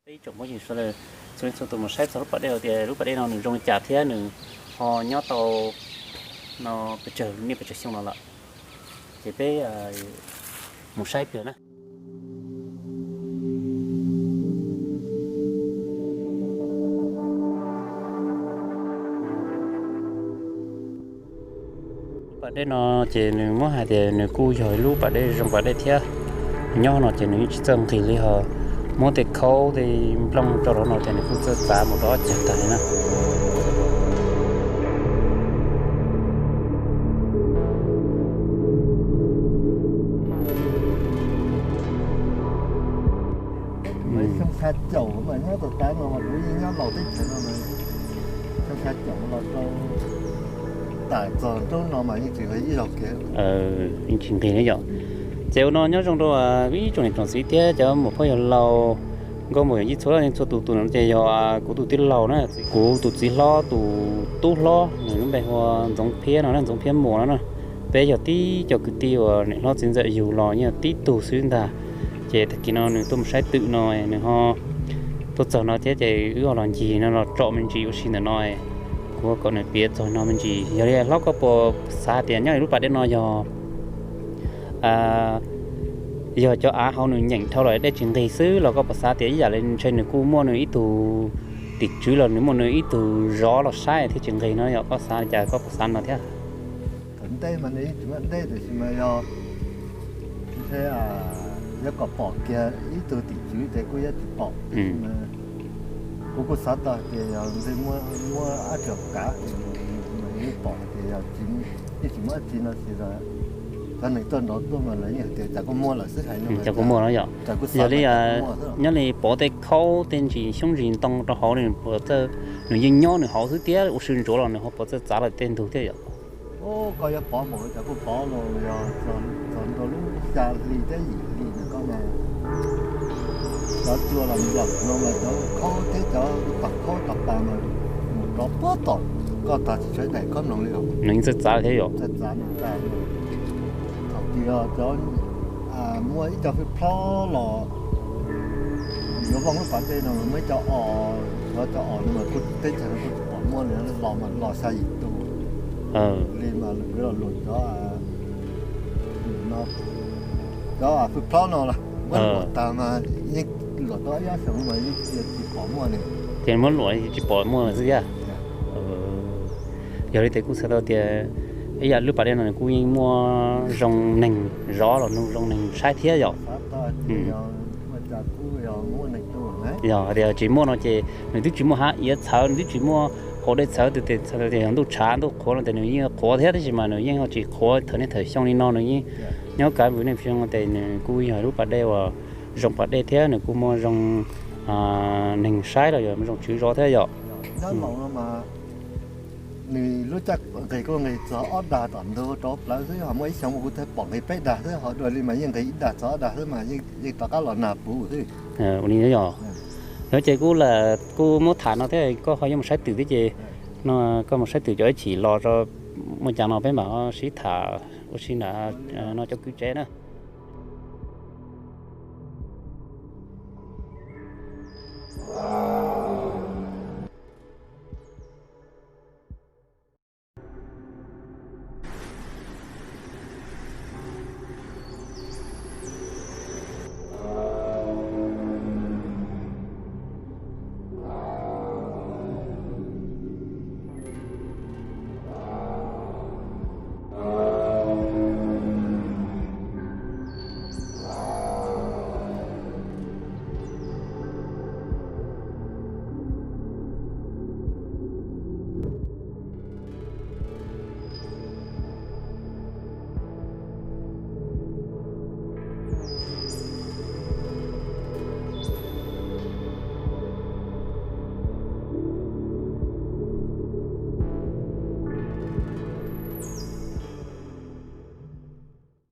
Peb ib tsoom phooj ywg sawv daws txhua leej txhua tus mus saib txog lub pas dej no tias lub pas dej no nws zoo li cas thiab nws ho nyob tau no pes tsawg niaj pes tsawg xyoo no lawm, ces peb mus saib pem na. Lub pas dej no ces nws muab hais tias nws kuj yog ib lub pas dej zoo pas dej thiab. Nyob no ces nws yeej tsis txawj nqis li ho, muab tej khaub tej nplooj tso rau no ces nws kuj txawj txav mus rau ob cag tag li na. Xyoo xya caum mas nyob tau tas no mas kuv yeej nyob laus teb chaws no mas, xyoo xya caum los rau tas txog nruab no mas yeej tsis nqis ib zaug kiag. Yeej tsis nqis li yom. Ces ua no nyob zoo rau ib tsoom niam tsoom txiv thiab cov muam phauj yawg laus, nkauj muam yawm yij txhua leej txhua tus. Tus no ces yog kuv tus tij laug na, kuv tus txiv hlob tus tub hlob, nws lub npe hu ua Ntxoov Phiab no na, Ntxoov Phiab Muas no na. Peb yog tib co kwv tij uas niam hlob txiv ntxawm yug los yeej yog tib tug xwb ntag. Ces tag kis no nws tuaj mus saib twm no, nws ho tuaj txog no thiab ces wb ho los ncig no los tsom me ntsis ua si ntawm no. Kuv kom nws piav txog no me ntsis. Yog li hlob, koj puas xav tias nyob li lub pas dej no yog, yog cov av hauv nws nyeem dhau los dej tsis nqis xwb los koj puas xav tias ib yam li ntshe nws kuj muaj nws ib tug tim tswv los nws muaj nws ib tug zov los saib thiaj tsis nqis no yom? Koj xav li cas, koj puas xav no thiab? Thaum ntej mas nws yeej tsis muaj dej, tiam sis mas yog ntshe yuav kom pom kiag ib tug tim tswv ces kuj yuav tsis pom, tiam sis mas kuv kuj xav tau tias yog ntshe muaj ab tsi kav es nws pom hais tias yog yeej tsis muaj dab tsi no ces cov neeg tuaj nrov tuaj mas lawv yeej hais tias cas kuj muaj lawm xwb hais no. Cas kuj muaj no yom? Yog li nyob li pov tej khaub tej ntsis xyoob ntsis ntoo rau hauv li, nws yeej nyob nws hauv xwb thiab ua si ntsuav los nws ho puas txawj txav lawm tej ntug thiab yom? Koj yuav pov npaum cas kuj pov los yog txog ntua lub xya hli thiab yim hli ntawm koj mas cov cua los lawm no mas cov khaub thiab cov tag khaub tag pas mas mus rov puag tom koj tag tsis tshuav daim khaub nploog li os. Nws yeej txawj txav thiab yom? Txawj txav nws tag. Thaum twg yog cov muaj ib co hwj plhob los yuav vooj lub pas dej no mas muaj ib co os, cov os no mas kuj teb chaws no kuj tsis pom muaj li, los mas los xya yim tus li mas lawv kwv los luam cov no, cov hwj plhob no los muab luam tag mas yeej luam tau ib ob xyoos mas yeej tsis pom muaj li. Ces muab luam tsis pom muaj xwb thiab. Yog li ces kuj xav tau tias ib yam lub pas dej no nws kuj yeej muaj zoo neeg zov los zoo neeg saib thiab yom? Yog hais tias tsis muaj no ces nws twb tsis muaj hav iav txhawv, nws twb tsis muaj haus dej txhawv, tes yog ntuj tshav ntuj qhuav no ces nws yeej qhuav thiab, tab sis mas nws yeej tsis qhuav thaum niaj thaum xyoo li no, nws yeej nyob kav vwm neej xyoo ces nws kuj yog lub pas dej uas zoo pas dej thiab nws kuj muaj zoo neeg saib los yog muaj zoo tswv zov thiab yom. Nws lub caij nqis kuj nqis txog ob dag tom ntug rau plawv xwb, ho muaj ib xyoo kuv thiaj pom nqis peb dag xwb, ho dua li mas yeej nqis ib dag txog ob dag xwb mas yeej rov qab los nag puv xwb. Ua li yog, yog ces kuj lam kuj muab tham no thiab, koj ho yuav mus saib twm thiab ces no koj mus saib twm cov ib chim los rau muaj cas no peb mam sib tham ua si ntawm no cov kwv tsev na.